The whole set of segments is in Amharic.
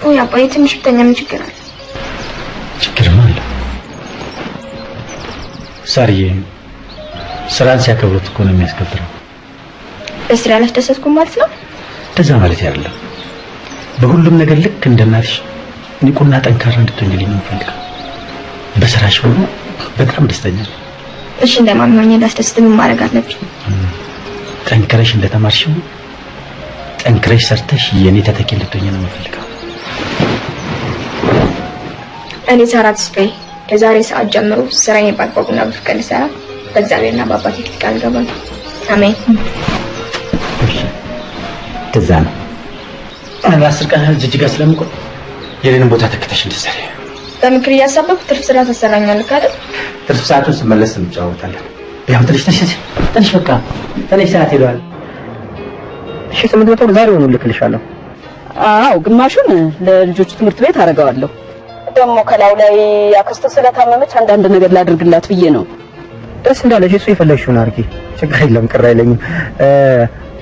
ቆይ አባዬ ትንሽ ብተኛ ምን ችግር አለ? ችግርማ አለ ሳርዬ። ስራን ሲያከብሩት እኮ ነው የሚያስከብረው። በስራ አላስደሰትኩም ማለት ነው? እንደዛ ማለት አይደለም። በሁሉም ነገር ልክ እንደ እናትሽ ንቁና ጠንካራ እንድትሆኝልኝ ነው የምፈልገው። በስራሽ ሁሉ በጣም ደስተኛ ነኝ። እሺ እንደማን ሆኜ ላስደስት ምን ማድረግ አለብኝ? ጠንክረሽ እንደተማርሽው ጠንክረሽ ሰርተሽ የኔ ተተኪ እንድትሆኝ ነው የምፈልገው። እኔ ሳራ ተስፋዬ ከዛሬ ሰዓት ጀምሮ ስራዬን በአግባቡና በፍቅር ልሰራ በእግዚአብሔርና በአባቴ ፊት ቃል እገባለሁ። አሜን። እንደዛ ነው። ለ10 ቀን ጅጅጋ ስለምቆይ የኔንም ቦታ ተክተሽ እንድትሰሪ። በምክር እያሳበብኩ ትርፍ ስራ ታሰራኛለህ አይደል? ትርፍ ሰዓቱን ስመለስ እንጫወታለን። ያው ትንሽ ትንሽ ትንሽ በቃ ትንሽ ሰዓት ሄዷል። እሺ 800 ብር ዛሬውኑ እልክልሻለሁ። አዎ ግማሹን ለልጆቹ ትምህርት ቤት አደርገዋለሁ። ደግሞ ከላዩ ላይ አክስቱ ስለታመመች አንዳንድ ነገር ላድርግላት ብዬ ነው። ደስ እንዳለሽ እሱ የፈለግሽውን አድርጊ። ችግር የለም፣ ቅር አይለኝም።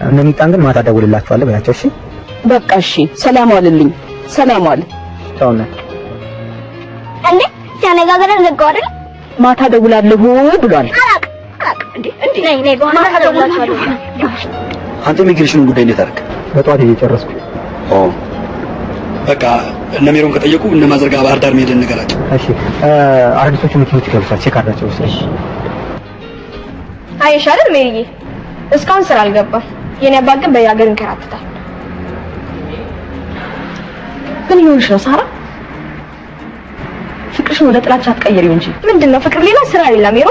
እነ ሚጣን ግን ማታ እደውልላቸዋለሁ በያቸው። እሺ በቃ እሺ። ሰላም ዋልልኝ። ሰላም ዋል። ቻው። እና እንዴ ሲያነጋግረን ዘጋው አይደል? ማታ እደውላለሁ ብሏል። አላውቅም አላውቅም። እንዴ እንዴ ነይ ነይ፣ በኋላ እደውልላቸዋለሁ። አንተ ኢሚግሬሽኑን ጉዳይ እንዴት አደረክ? በጠዋት እየጨረስኩ። ኦ በቃ እነ ሜሮን ከጠየቁ እነ ማዘርጋ ባህር ዳር መሄድን ንገራቸው። እሺ አዳዲሶቹ መኪኖች ገብቷል፣ check አድርጋቸው። እሺ አየሽ አይደል ሜሪዬ፣ እስካሁን ስራ አልገባም። የኔ አባት ግን በየሀገር ይንከራተታል። ምን ይሆንሽ ነው ሳራ? ፍቅርሽን ወደ ጥላቻ አትቀይሪው እንጂ። ምንድነው ፍቅር ሌላ ስራ ሌላ? ሜሮ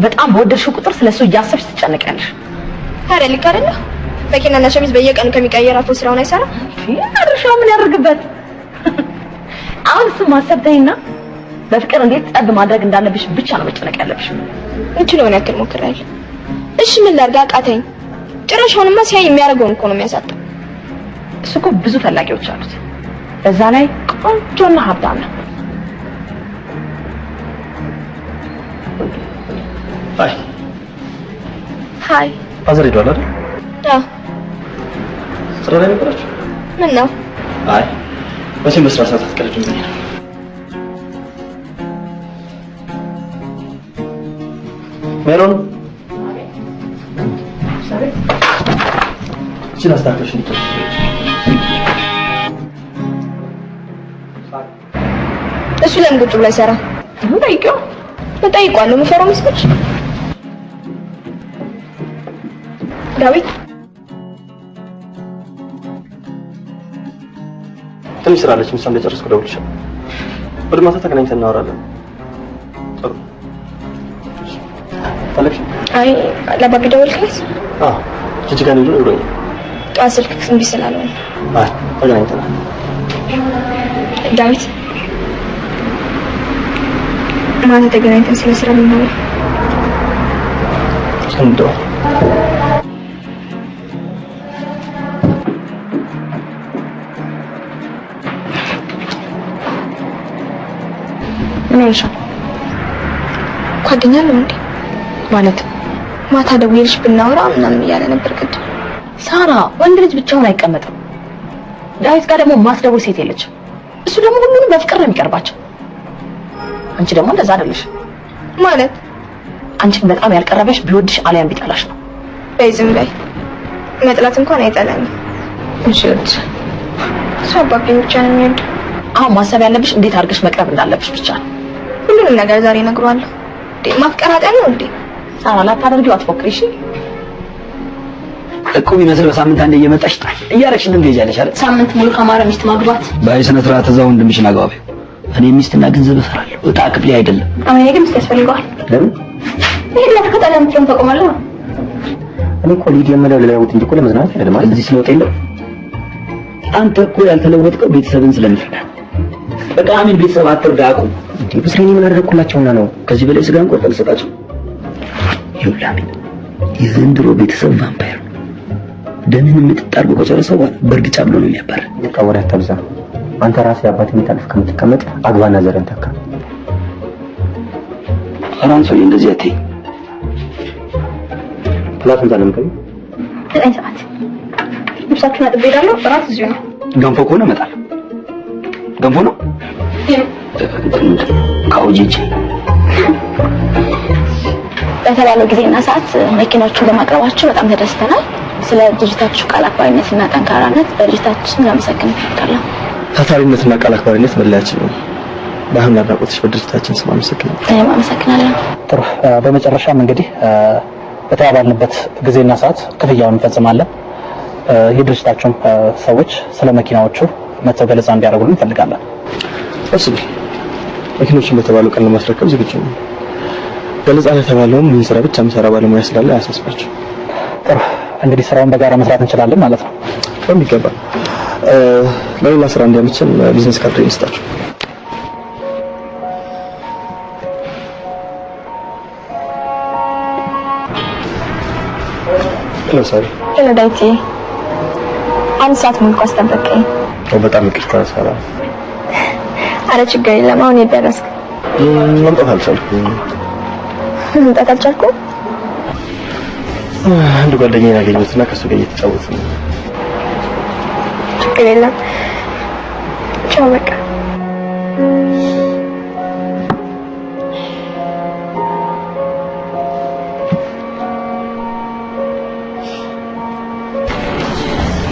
በጣም በወደድሽው ቁጥር ስለሱ እያሰብሽ ትጨነቂያለሽ። ታዲያ ልክ አይደለ? መኪናና ሸሚዝ በየቀኑ ከሚቀየር አልፎ ስራውን አይሰራም። አድርሻው ምን ያደርግበት? አሁን እሱን ማሰብ ተይና በፍቅር እንዴት ጠብ ማድረግ እንዳለብሽ ብቻ ነው መጨነቅ ያለብሽ። እንችለውን ያክል ሞክሬያለሁ። እሺ ምን ላድርግ አቃተኝ። ጭራሽ አሁንማ ሲያይ የሚያደርገውን እኮ ነው የሚያሳጣው። እሱ እኮ ብዙ ፈላጊዎች አሉት። በዛ ላይ ቆንጆና ሀብታም ነው። አይ Hi Father ሄዷል አይደል? አዎ። ስራ ላይ ነበራችሁ? ምን ነው? አይ መቼም በስራ ሰዓት አትቀልጂም ብዬ ነው። ሜሮን እችን አስተካክለሽ እንድትወስጂ። እሱ ለምን ቁጭ ብሎ አይሰራም? ጠይቂው። እጠይቀዋለሁ። የምፈራው መስሎሽ? ዳዊት ትንሽ ስራ አለች። ምሳ እንደጨረስኩ እደውልልሻለሁ። ወደ ማታ ተገናኝተን እናወራለን። ጥሩ ፈለግሽ? አይ ለአባቢ ደወልክለት? አዎ ጅጅጋ ነው ሄዶ ብሎኛል። ጠዋት ስልክ እምቢ ስላለው ነው። አይ ተገናኝተናል። ዳዊት ማታ ተገናኝተን ስለ ስራ ብናወራ። እስከምንደዋወል። ምን ሆነሻል? ጓደኛ አለው እንዴ? ማለት ማታ ደውዬልሽ ብናወራ ምናምን እያለ ነበር ቅድም። ሳራ ወንድ ልጅ ብቻውን አይቀመጥም። ዳዊት ጋር ደግሞ ማትደውል ሴት የለችም። እሱ ደግሞ ሁሉንም በፍቅር ነው የሚቀርባቸው። አንቺ ደግሞ እንደዛ አይደለሽ። ማለት አንቺን በጣም ያልቀረበሽ ቢወድሽ አልያም ቢጠላሽ ነው። በይ ዝም በይ። መጥላት እንኳን አይጠላኝም። እሺ ይወድሻል። እሱ አባቢን ብቻ ነው የሚወደው። አሁን ማሰብ ያለብሽ እንዴት አድርገሽ መቅረብ እንዳለብሽ ብቻ ነው። ሁሉንም ነገር ዛሬ እነግረዋለሁ። እንዴ ማፍቀር ኃጢአት ነው እንዴ? ሳራ ላታደርጊው አትፎክሪ እሺ? እቁብ ይመስል በሳምንት አንዴ እየመጣሽ ጣል እያደረግሽልን ትሄጃለሽ አይደል? ሳምንት ሙሉ ካማረ ሚስት ማግባት። ባይ ስነ ስርዓት እዛው ወንድምሽን አግባቢው። እኔ ሚስትና ገንዘብ እፈራለሁ። እጣ ክፍሌ አይደለም። አሁን እኔ ግን ሚስት ያስፈልገዋል። ለምን? ይሄን ለተከታታይ የምትለውን ታቆማለህ? እኔ እኮ ልሂድ የምለው ልለውጥ እንጂ እኮ ለመዝናናት አይደለም አይደል? እዚህ ስለወጣ የለም። አንተ እኮ ያልተለወጥከው ቤተሰብን ስለምትረዳ። በቃ አሚን ቤተሰብ አትርዳ አቁም። እንዴ ብስሬ እኔ ምን አደረኩላቸውና ነው? ከዚህ በላይ ስጋን ቆርጠን ልሰጣቸው? ይኸውልህ አሚን የዘንድሮ ቤተሰብ ቫምፓየር ነው። ደምህን ምጥጥ አድርጎ ከጨረሰው በኋላ በእርግጫ ብሎ ነው የሚያባርር። በቃ ወሬ አታብዛ። አንተ ራስህ የአባትህን ቤት አልፈህ ከምትቀመጥ አግባና ዘርን ተካ። ኧረ አንተ ሰውዬ እንደዚህ አትይኝ። Class ስንት ሰዓት ነው የምትገቢው? 9 ሰዓት። ልብሳችሁን አጥቤ እሄዳለሁ። እራት እዚሁ ነው። ገንፎ ከሆነ እመጣለሁ። ገንፎ ነው ካውጂጂ። በተባለው ጊዜና ሰዓት መኪናዎቹን በማቅረባችሁ በጣም ተደስተናል። ስለ ድርጅታችሁ ቃል አክባሪነትና ጠንካራነት በድርጅታችን ላመሰግን እፈልጋለሁ። ታታሪነትና ቃል አክባሪነት መለያችን ነው። በአሁን አድናቆትሽ በድርጅታችን ስም አመሰግናለሁ። እኔም አመሰግናለሁ። ጥሩ። በመጨረሻም እንግዲህ በተባባልንበት ጊዜና ሰዓት ክፍያውን እንፈጽማለን። የድርጅታችሁም ሰዎች ስለ መኪናዎቹ መጥተው ገለጻ እንዲያደርጉልን እንፈልጋለን። possible መኪኖችን በተባለው ቀን ለማስረከብ ዝግጁ ነው። ገለጻ ለተባለውም ይህን ስራ ብቻ የሚሰራ ባለሙያ ስላለ አያሳስባቸው። ጥሩ። እንግዲህ ስራውን በጋራ መስራት እንችላለን ማለት ነው። በሚገባ። ለሌላ ስራ እንዲያመችን business card እንስጣችሁ። Hello ሳሪ። Hello ዳዊት፣ አንድ ሰዓት ሙሉ እኮ አስጠበቀኝ። በጣም ይቅርታ ሳራ። አረ ችግር የለም። አሁን የት ደረስክ? መምጣት አልቻልኩም። መምጣት አልቻልኩም? አንድ ጓደኛዬን አገኘሁትና ከእሱ ጋር እየተጫወትን ነው። ችግር የለም። ቻው በቃ።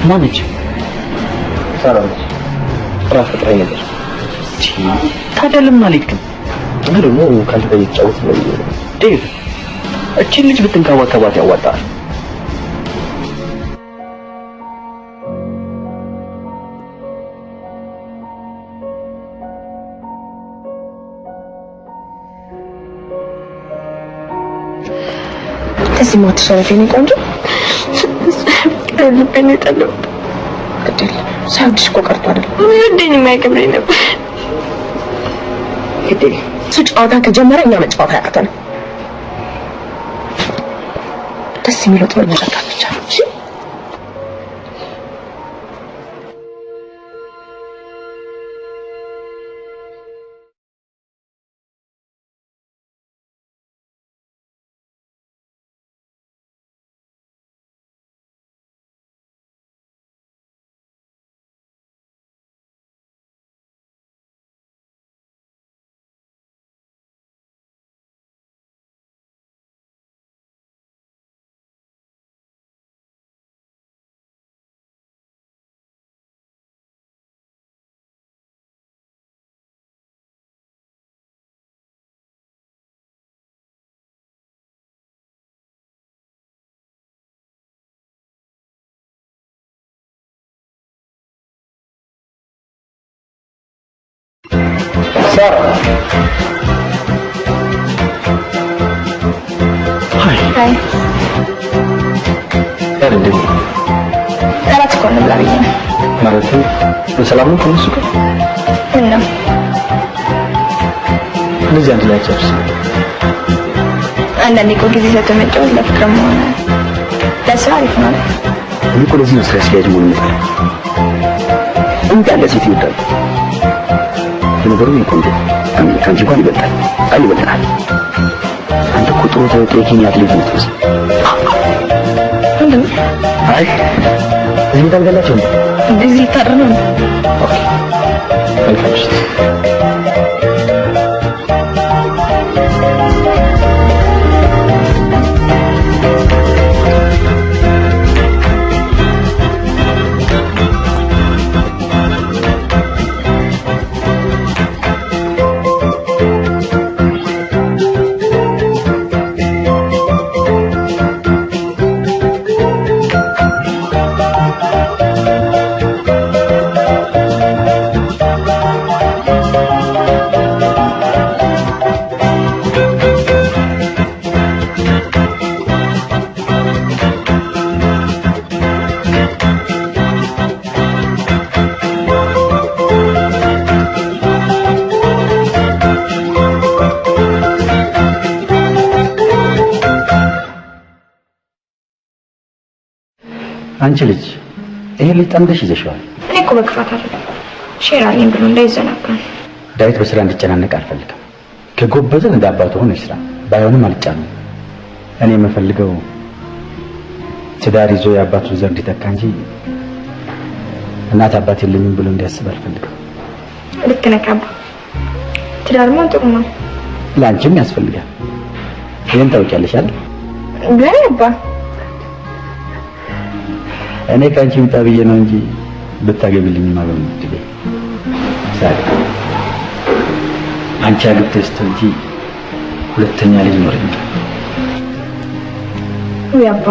ማነች? ሳራ ነች። ራት ፈጥራኝ ነበር። ታዲያ ለምን አልሄድክም? እኔ ደግሞ ከአንተ ጋር እየተጫወትን ነው። ዴቭ፣ እቺን ልጅ ብትንከባከባት ያዋጣል። እዚህ ማትሸነፍ የኔ ቆንጆ። ልቤን የጠላሁት ግድ የለም ሳይወድሽ እኮ ቀርቶ አይደለም። የሚወደኝ የሚያከብረኝ ነበር። ግድ የለም እሱ ጨዋታ ከጀመረ እኛ መጫወት አያቅተንም። ደስ የሚለው ጥበብ መረዳት ብቻ ነው። እሺ ሳራ Hi። Hi። ያር እንዴት ነው? እራት እኮ እንብላ ብዬ ነው። ማለት በሰላም ነው ከእነሱ ጋር? ምን ነው እንደዚህ አንድ ላይ አጨርስ። አንዳንዴ እኮ ጊዜ ሰጥቶ መጫወት ለፍቅርም ሆነ ለስራ አሪፍ ነው። እኔ እኮ ለዚህ ነው ስራ አስኪያጅ መሆን የምፈልገው። እንዳለ ሴት ይወዳሉ። ለነገሩ እኔ ቆንጆ ከአንቺ እንኳን ይበልጣል። አይ ይበልጣል። አንተ እኮ ጥሩ ተወጥሮ የኬንያ አትሌት ነው የምትመስለው። ምንድን ነው? አይ እዚህ ታልገላቸው እንዴ? እንደዚህ ልታድር ነው? Okay መልካም ምሽት። አንቺ ልጅ ይሄ ልጅ ጠምደሽ ይዘሽዋል። እኔ እኮ በክፋት አይደለም share አለኝ ብሎ እንዳይዘናጋ ነው። ዳዊት በስራ እንዲጨናነቅ አልፈልግም። ከጎበዘ እንደ አባቱ ሆኖ ይስራ፣ ባይሆንም አልጫነውም። እኔ የምፈልገው ትዳር ይዞ የአባቱን ዘር እንዲተካ እንጂ እናት አባት የለኝም ብሎ እንዲያስብ አልፈልግም። ልክ ነህ አባ። ትዳርማ ጥሩ ነው። ለአንቺም ያስፈልጋል። ይሄን ታውቂያለሽ አይደል? ግን አባ እኔ ከአንቺ ምጣ ብዬ ነው እንጂ ብታገቢልኝማ በምን እድሌ። ሳሪ፣ አንቺ አግብተሽ ስትወልጂ ሁለተኛ ልጅ ይኖረኛል። ውይ አባ፣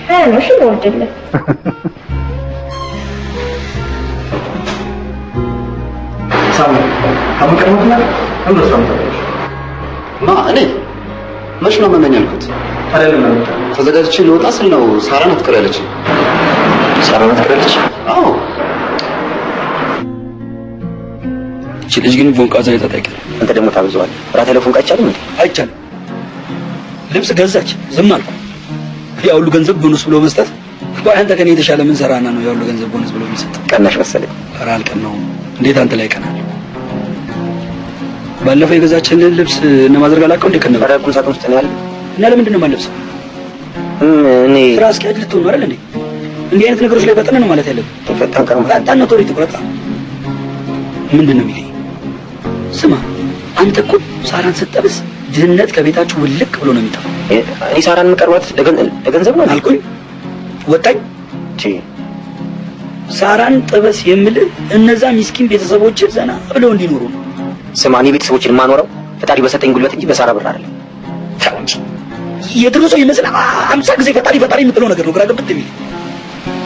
ሀያ ነው እሺ በወልድልህ። ሳሚ አመቀመጥና እንደሱ ማ እኔ መች ነው አመመኝ ያልኩት? ታዲያ ለምን አልመጣም? ተዘጋጅቼ ልወጣ ስል ነው ሳራ ናት ቅር ያለችኝ። ሳራ ናት ቅር ያለች? አዎ። እቺ ልጅ ግን ፎንቃ ዘይታ ታውቂያለሽ። አንተ ደግሞ ታበዛዋለህ። እራት ያለ ፎንቃ አይቻልም እንዴ? አይቻልም። ልብስ ገዛች፣ ዝም አልኩ። ያ ሁሉ ገንዘብ ቦነስ ብሎ መስጠት፣ ቆይ አንተ ከኔ የተሻለ ምን ሰራና ነው ያ ሁሉ ገንዘብ ቦነስ ብሎ የሚሰጥ? ቀናሽ መሰለኝ። ኧረ አልቀናውም። እንዴት አንተ ላይ ቀናል? ባለፈው የገዛችልን ልብስ እነ ማድረግ አላውቀው እንዴ ከነበረ ኧረ ቁም ሳጥን ውስጥ ነው ያለ። እና ለምንድን ነው የማልለብሰው? እኔ ስራ አስኪያጅ ልትሆን ነው አይደል እንዴ? እንዲህ አይነት ነገሮች ላይ ፈጠን ነው ማለት ያለብህ። ፈጣን ቀን ፈጣን ነው፣ ቶሎ ትቁረጣ። ምንድን ነው የሚለኝ? ስማ አንተ እኮ ሳራን ስትጠብስ ድህነት ከቤታችሁ ውልቅ ብሎ ነው የሚጠፋው። እኔ ሳራን የምቀርባት ለገንዘብ ነው አልኩኝ። ወጣኝ። ሳራን ጥበስ የምልህ እነዛ ሚስኪን ቤተሰቦች ዘና ብለው እንዲኖሩ ነው። ስማ እኔ ቤተሰቦችን የማኖረው ፈጣሪ በሰጠኝ ጉልበት እንጂ በሳራ ብር አይደለም። ተው እንጂ የድሮ ሰው ይመስል 50 ጊዜ ፈጣሪ ፈጣሪ የምትለው ነገር ነው ግራ ገብት የሚል።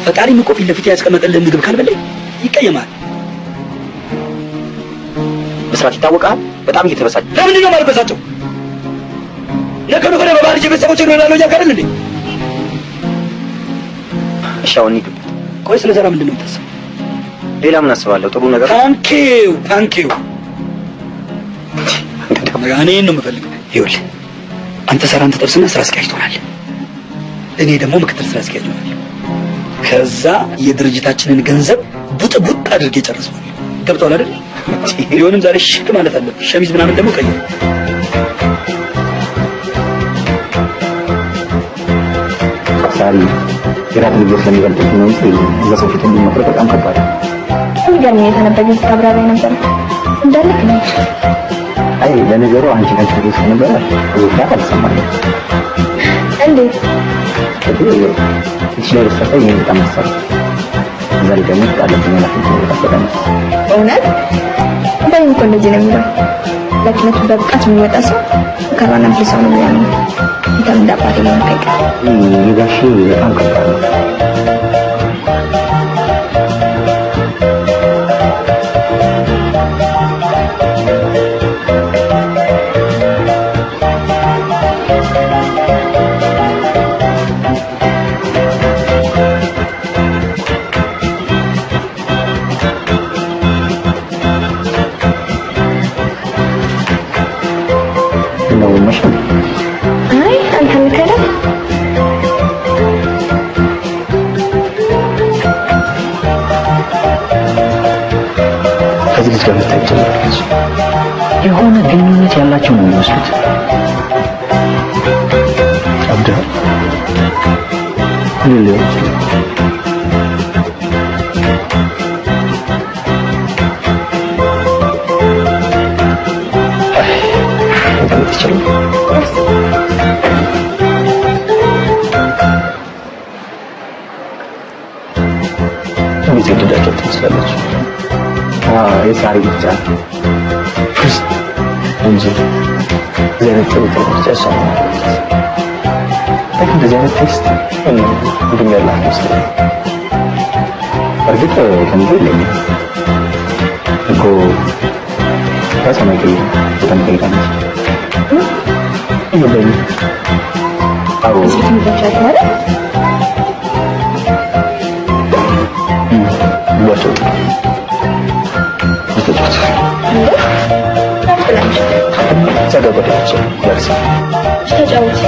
ፈጣሪም እኮ ፊት ለፊት ያስቀመጠልህ ምግብ ካልበላህ ይቀየማል። በስርዓት ይታወቃል። በጣም እየተበሳጨ ለምንድን ነው የማልበሳጨው? ነገ ነገ ወዲያ በባህል ቤተሰቦች እኖራለሁ እያልክ አይደል እንዴ? እሺ አሁን እንሂድበት። ቆይ ስለ ሳራ ምንድን ነው የምታስበው? ሌላ ምን አስባለሁ? ጥሩ ነገር። Thank you, thank you። እኔን ነው የምፈልገው። ይኸውልህ አንተ ሳራን ትጠብስና ስራ አስኪያጅ ትሆናለህ። እኔ ደግሞ ምክትል ስራ አስኪያጅ እሆናለሁ። ከዛ የድርጅታችንን ገንዘብ ቡጥ ቡጥ አድርጌ ጨርሰዋለሁ። ገብቶሃል አይደል? ቢሆንም ዛሬ ሽክ ማለት አለብህ። ሸሚዝ ምናምን ደግሞ ቀይር። ሳሪ የራት ልጆች ስለሚበልጥብኝ ነው እንጂ እዛ ሰው ፊት እንዲመክር በጣም ከባድ ነው። የሚገርም ሁኔታ ነበር ግን ስታብራራ የነበረው እንዳለ ክነች። አይ ለነገሩ አንቺ ከአንቺ ፊት ስለነበረ ብዙ ፍርሃት አልተሰማኝም። እንዴት? ፊትሽ ላይ ደስታ ሳይ እኔን በጣም አሰበ። እዛ ላይ ደግሞ ጣለብኝ ኃላፊነት መወጣት በጣም እውነት በእኔም እኮ እንደዚህ ነው የሚለው። ኃላፊነቱ በብቃት የሚወጣ ሰው ከራና ብልህ ሰው ነው የሚያምነው። አንተም እንደ አባቴ መሆንክ አይቀርም። የጋሼ በጣም ከባድ ነው። ነው መሸም። አይ አንተ ምከረ። ከዚህ ልጅ ጋር መታየት ጀምራለች። የሆነ ግንኙነት ያላቸው ነው የሚመስሉት። አብደሃል? ምን ሊሆን ይችላል? መቀመጥ ይችላል። እንዴት የወደዳቸው ትመስላለች። የሳሪ ምርጫ እንጂ እንደዚህ አይነት ጥሩ ጥሩ ምርጫ እሷ ነው ማለት። ልክ እንደዚህ አይነት taste ወንድም ያላት አይመስለኝም። በእርግጥ ገንዘብ የለኝም እኮ ራሷን አይቀይርም። በጣም ጠይቃለች። ይገባኛል። አዎ። እዚህ ቤት የሚገባቸው አይደል? ባቸው ተጫወት። እንዴ ናፍቅናች። እዛ ጋር ጓደኞቼ ላክሲ። ተጫወት።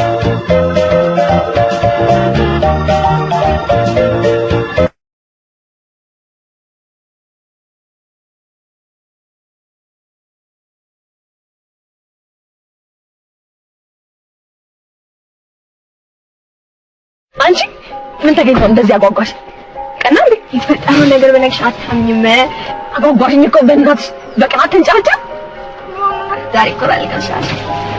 አንቺ ምን ተገኝቶ እንደዚህ አጓጓሽ? ቀና እንዴ? የተፈጠረውን ነገር በነግርሽ አታምኝም። አጓጓሽኝ እኮ በእናትሽ። በቅናት ተንጨርጨር። ዛሬ እኮ ላልቀሻል።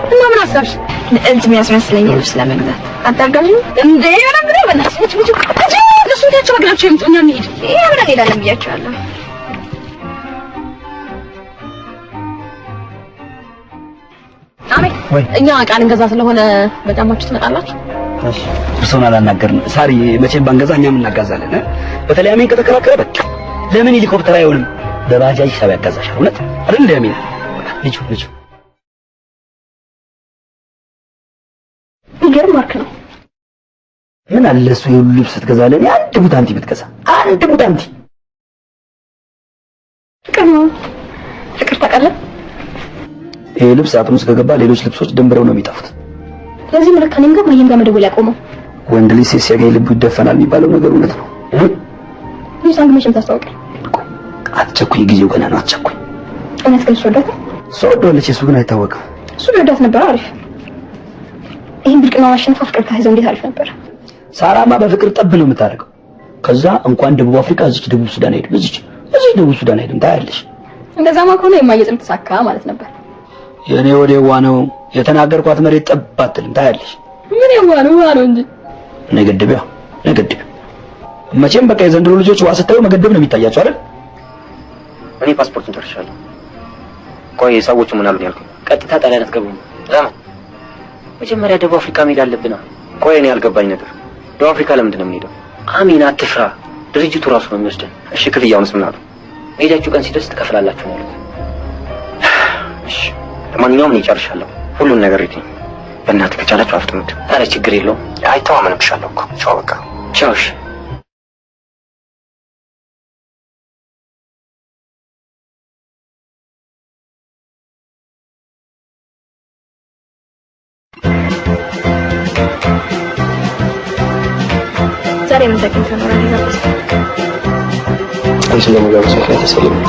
እና ምን አሰብሽ? ልዕልት የሚያስመስለኝ ልብስ ለመግዛት አታጋዥም እንዴ? በደንብ ነው። በእናትሽ ምች ምች እጂ እነሱ እንዲያቸው በእግራቸው ይምጡ፣ እኛ እንሂድ። ይሄ አብረን እንሄዳለን ብያቸዋለሁ። አሜን። እኛ ዕቃ ልንገዛ ስለሆነ በጫማችሁ ትመጣላችሁ። እርሶን አላናገርንም። ሳሪ መቼም ባንገዛ እኛም እናጋዛለን። በተለይ አሜን ከተከራከረ በቃ ለምን ሄሊኮፕተር አይሆንም? በባጃጅ ሂሳብ ያጋዛሻል። እውነት አይደል እንዴ አሜን? ልጁ ልጁ የሚገርም ማርክ ነው። ምን አለ እሱ የሁሉ ልብስ ስትገዛ ለእኔ አንድ ቡታንቲ ብትገዛ፣ አንድ ቡታንቲ። ፍቅር ነው። ፍቅር ታውቃለህ። ይሄ ልብስ ሳጥን ውስጥ ከገባ ሌሎች ልብሶች ደንብረው ነው የሚጠፉት። ለዚህ ምልክ እኔም ጋር ማየም ጋር መደወል ያቆመው ወንድ ልጅ ሴት ሲያገኝ ልቡ ይደፈናል የሚባለው ነገር እውነት ነው። ልጅቷን ግን መቼም ታስተዋውቀኝ። አትቸኩይ፣ ጊዜው ገና ነው። አትቸኩይ። እውነት ግን እሱ ወዳታል? እሷ ወደዋለች፣ እሱ ግን አይታወቅም። እሱ ቢወዳት ነበር አሪፍ። ይህን ብርቅና ማሸነፏ ፍቅር ታይዘው እንዴት አሪፍ ነበር። ሳራማ በፍቅር ጠብ ነው የምታደርገው። ከዛ እንኳን ደቡብ አፍሪካ እዚች ደቡብ ሱዳን አይሄድም፣ እዚች እዚች ደቡብ ሱዳን አይሄድም። ታያለሽ። እንደዛማ ከሆነ የማየጽም ተሳካ ማለት ነበር። የኔ ወደ ዋ ነው የተናገርኳት መሬት ጠብ አትልም። ታያለሽ። ምን የዋ ነው ዋ ነው እንጂ ነገድቢያ ነገድብ። መቼም በቃ የዘንድሮ ልጆች ዋ ስታዩ መገደብ ነው የሚታያቸው አይደል? እኔ ፓስፖርቱን ጨርሻለሁ። ቆይ ሰዎቹ ምን አሉኝ ያልኩኝ? ቀጥታ ጣሊያን አትገቡም። ለምን? መጀመሪያ ደቡብ አፍሪካ መሄድ አለብና። ቆይ እኔ ያልገባኝ ነገር ደቡብ አፍሪካ ለምንድን ነው የምንሄደው? አሜን አትፍራ፣ ድርጅቱ ራሱ ነው የሚወስደን። እሺ ክፍያውንስ ምን አሉ? መሄጃችሁ ቀን ሲደርስ ትከፍላላችሁ ነው ያሉት። እሺ ለማንኛውም እኔ ጨርሻለሁ፣ ሁሉን ነገር ready ነኝ። በእናትህ ከቻላችሁ አፍጥኑት። ኧረ ችግር የለውም። አይተማመንብሻለሁ እኮ። ቻው በቃ ቻው። እሺ ዛሬ ምን ተገኝቶ ነው እራት የጋበዝከኝ? አንቺን ለመጋበዝ ምክንያት ያስፈልጋል።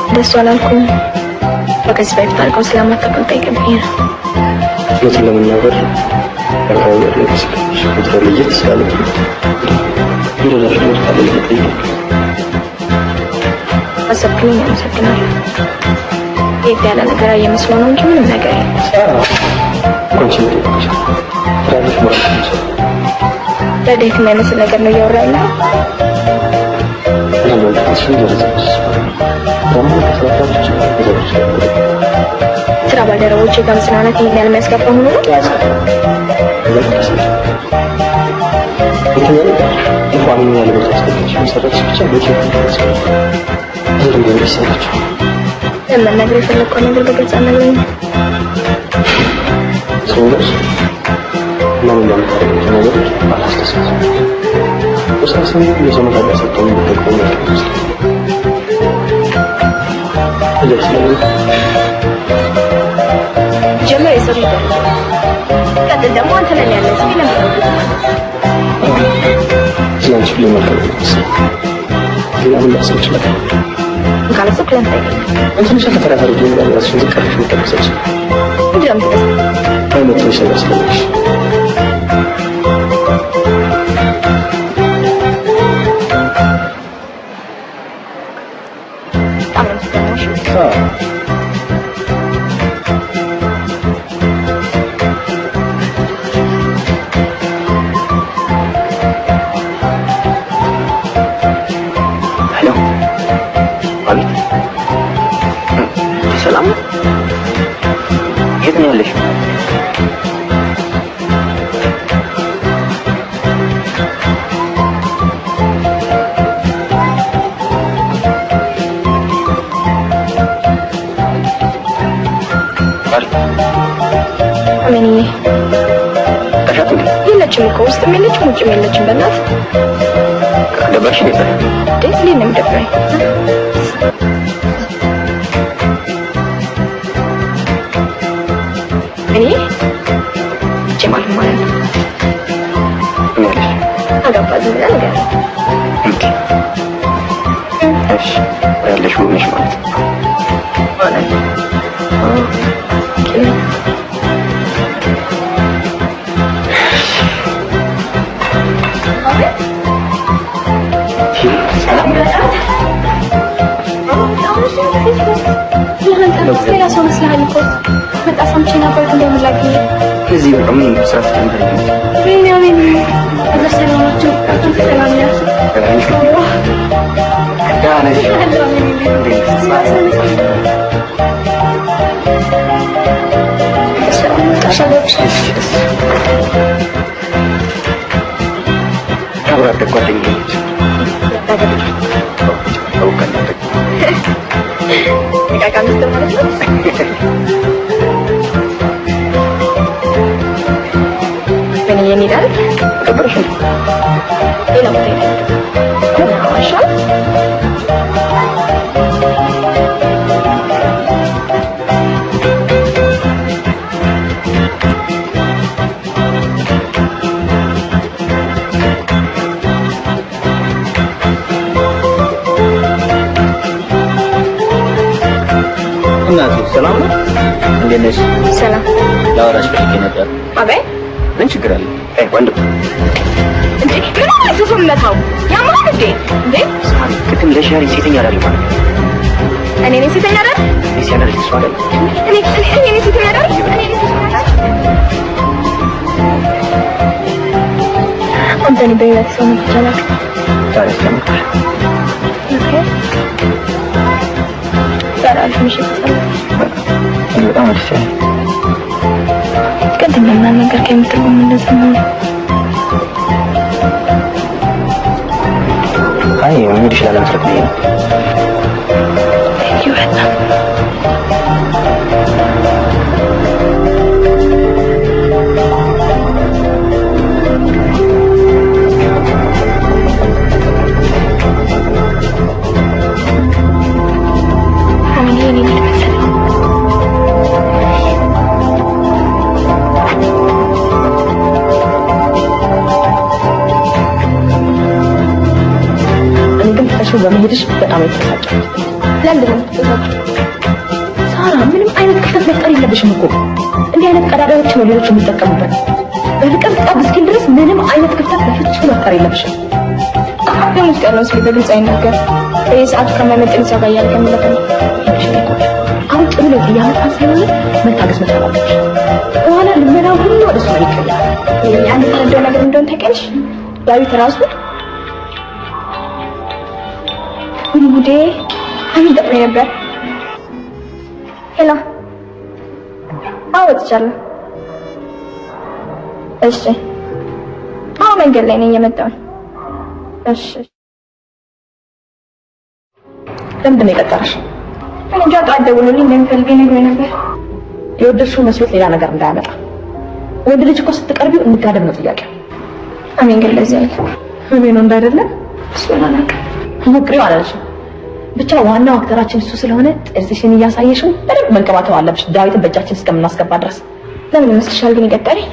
እንደሱ አላልኩም። ከዚህ በፊት አድርገው ስለማታውቅ ልጠይቅህ ብዬ ነው። እውነቱን ለመናገር አካባቢ ያለ እንቅስቃሴዎች ከድሮ ለየት ስላለብኝ እንደዳሽ ነገር ካለ ለመጠየቅ ነው። አሰብክልኝ፣ አመሰግናለሁ። የት ያለ ነገር እየመስሎ ነው እንጂ ምንም ነገር የለም። ሳራ እንኳን አንቺን መጠየቅ ይችላል። ትራፊክ መራት ይችላል። ረድኤት የማይመስል ነገር ነው እያወራ ያለው። ስራ ባልደረቦቼ ጋር መዝናናት ይሄን ያህል የሚያስከፋ ሆኖ ነው? ለመናገር የፈለግከው ነገር በግልጽ አልነግረኝም። ጀመር የሰው ልጅ ደረጃ ቀጥል ደግሞ አንተ ላይ ያለ ስሜ ለምን ካላሰብክ ለምን ጠይቀኝ? ምንድን ነው የምትገዛው? በጣም ነው የምትገርመው። እሺ Hello። አቤት። ሰላም ነው? የት ነው ያለሽው? አሜንዬ ጠሻት እንዴ? የለችም እኮ ውስጥም የለችም ውጭም የለችም። በእናትህ ደበርሽ እንዴ? እንዴ እንዴት ነው የሚደብረኝ? እኔ ውጭ ማለት ማለት ነው ምን ያለሽ? አገባ ዝም ብለህ ንገረኝ። እንዴ? እሺ ያለሽ ነሽ ማለት ነው። ማለት okay። ሰላም ለአንተ ሌላ ሰው መስለሃል እኮ። መጣ ሰምቼ ነበር ግን እንደምን ላግኝህ? እዚህ በቃ ምን ስራ ትጀምሪ? ወይኔ ወይኔ፣ እዛ ሰላም ናቸው? አንተ ሰላም ነህ? ደህና ነሽ? አብሮ አደግ ጓደኛዬ ነች። ዕቃ ሚስት ማለት ነው። ምን እንሂድ አይደል? ደበረሽ እንዴ? ሌላ ቦታ ሄደን አይሻልም? እናቴ ሰላም ነው? እንዴት ነሽ? ሰላም። ላወራሽ ፈልጌ ነበር። አቤት። ምን ችግር አለ? አይ ወንድም እንዴ ምን ሆነህ ነው የምመታው? ያምሃል እንዴ? እንዴ ሳሪ፣ ቅድም ለሻሪ ሴተኛ አዳሪ ማለት ነው። እኔ ነኝ ሴተኛ አዳሪ? እኔ ሲያደርግ እሱ አይደል? እኔ እኔ እኔ ነኝ ሴተኛ አዳሪ? እኔ ነኝ ሴተኛ አዳሪ? አንተ እኔ በህይወት ሰው መጥቼ አላውቅም። ዛሬ ስለመጣሽ okay ዛሬ አሪፍ ምሽት አሳለፍን። እኔ በጣም ደስ ያለኝ። ቅድም ለምን አልነገርከኝም ትርጉም እንደዚህ መሆኑ? አይ mood ሽ ላለመስረቅ ብዬ ነው። Thank you በጣም። አሜን የኔ ልጅ መሰለኝ። እኔ ግን ትተሽው በመሄድሽ በጣም የተበሳጨሁት። ለምንድን ነው የምትበሳጨው? ሳራ፣ ምንም አይነት ክፍተት መፍጠር የለብሽም እኮ። እንዲህ አይነት ቀዳዳዎች ነው ሌሎች የሚጠቀሙበት። በፍቅር ጠብ እስኪል ድረስ ምንም አይነት ክፍተት በፍጹም መፍጠር የለብሽም። ደም ውስጥ ያለውን ስሜት በግልጽ አይናገርም። በየሰዓቱ ከማይመጥን ሰው ጋር እያለ ከሚለፈን ይኸውልሽ የኔ ቆንጆ፣ አሁን ጥሩ ለውጥ እያመጣን ስለሆነ መታገስ መቻል አለብሽ። በኋላ ልመናው ሁሉ ወደ እሱ ነው የሚቀየረው። አንድ የተረዳው ነገር እንደሆነ ታውቂያለሽ? ዳዊት ራሱ ወይኔ ጉዴ፣ አሚን ጠጥሮኝ ነበር። Hello፣ አዎ ወጥቻለሁ። እሺ፣ አዎ መንገድ ላይ ነኝ፣ እየመጣሁ ነው። እሺ። ለምንድን ነው የቀጠረሽ? እኔ እንጃ፣ ጠዋት ደውሎልኝ እንደሚፈልገኝ ነግሮኝ ነበር። የወደድሽው መስሎት ሌላ ነገር እንዳያመጣ። ወንድ ልጅ እኮ ስትቀርቢው እንጋደም ነው ጥያቄው። አሜን ግን ለዚህ አይደለም። ህሜ ነው እንዳይደለ እሱን አላውቅም። ሞክሪው አላለሽም። ብቻ ዋናው አክተራችን እሱ ስለሆነ ጥርስሽን እያሳየሽው በደንብ መንከባከብ አለብሽ፣ ዳዊትን በእጃችን እስከምናስገባ ድረስ። ለምን ይመስልሻል ግን የቀጠረኝ?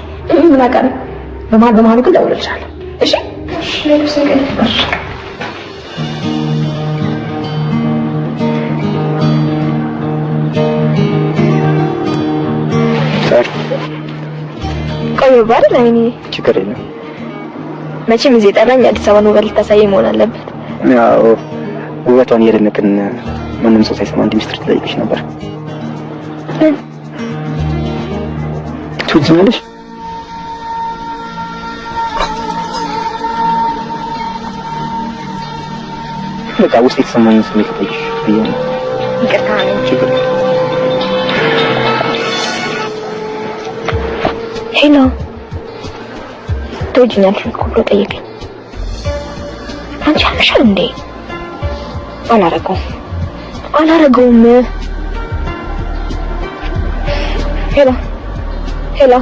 ምን አውቃለሁ። በመሀል በመሀሉ ግን ደውልልሻለሁ። እሺ? እሺ፣ ልብስ እንቀይር። ሳሪ፣ ቆየሁ አይደል? አሚንዬ፣ ችግር የለም። መቼም እዚህ የጠራኝ አዲስ አበባን ውበት ልታሳየኝ መሆን አለበት። ያው ውበቷን እየደነቅን ማንም ሰው ሳይሰማ አንድ ሚስጥር ትጠይቅሽ ነበር። ምን? ትወጂኛለሽ? በቃ ውስጥ የተሰማኝን ስሜት ልጠይቅሽ ብዬ ነው። ይቅርታ አሜን። ችግር የለም። Hello፣ ትወጂኛለሽ እኮ ብሎ ጠየቀኝ። አንቺ ያምሻል እንዴ? አላረገውም አላረገውም። Hello hello፣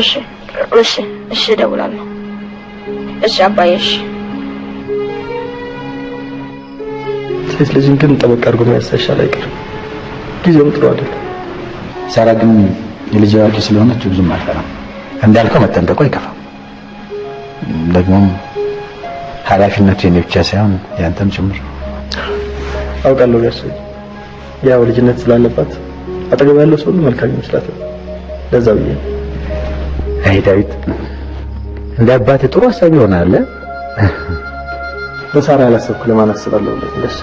እሺ እሺ እሺ፣ እደውላለሁ። እሺ አባዬ፣ እሺ። ሴት ልጅን ግን ጠበቅ አድርጎ መያዝ ሳይሻል አይቀርም። ጊዜውም ጥሩ አይደለም። ሳራ ግን የልጅ አዋቂ ስለሆነች ብዙም አልፈራም። እንዳልከው መጠንቀቁ አይከፋም። ደግሞም ኃላፊነቱ የኔ ብቻ ሳይሆን ያንተም ጭምር። አውቃለሁ ጋሼ፣ ያው ልጅነት ስላለባት አጠገብ ያለው ሰው ሁሉ መልካም ይመስላታል። ለዛ ብዬ ነው። አይ ዳዊት፣ እንደ አባትህ ጥሩ አሳቢ ይሆናል። ለሳራ ያላሰብኩ ለማን አስባለሁ ብለህ ጋሼ።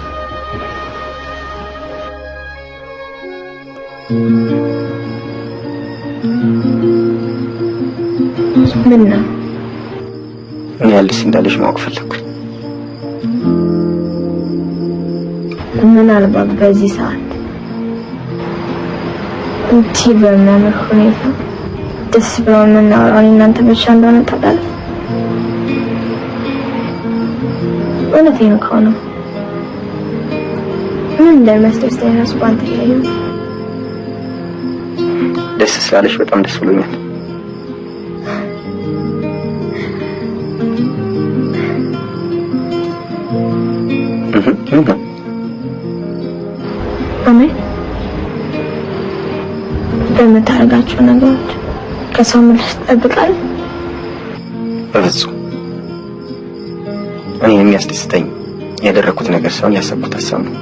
ምን ነው ምን ያህል ደስ እንዳለሽ ማወቅ ፈለግኩኝ። ምናልባት በዚህ ሰዓት እንዲህ በሚያምር ሁኔታ ደስ ብሎ የምናወራው እኔ እናንተ ብቻ እንደሆነ ታውቃለህ። እውነቴን እኮ ነው። ምን እንደሚያስደስተኝ እራሱ በአንተ እያየሁ ደስ ስላለሽ በጣም ደስ ብሎኛል። እህ ምን ነው? አሜን። በምታደርጋቸው ነገሮች ከሰው ምላሽ ትጠብቃለህ? በፍጹም እኔ የሚያስደስተኝ ያደረኩት ነገር ሳይሆን ያሰብኩት ሀሳብ ነው።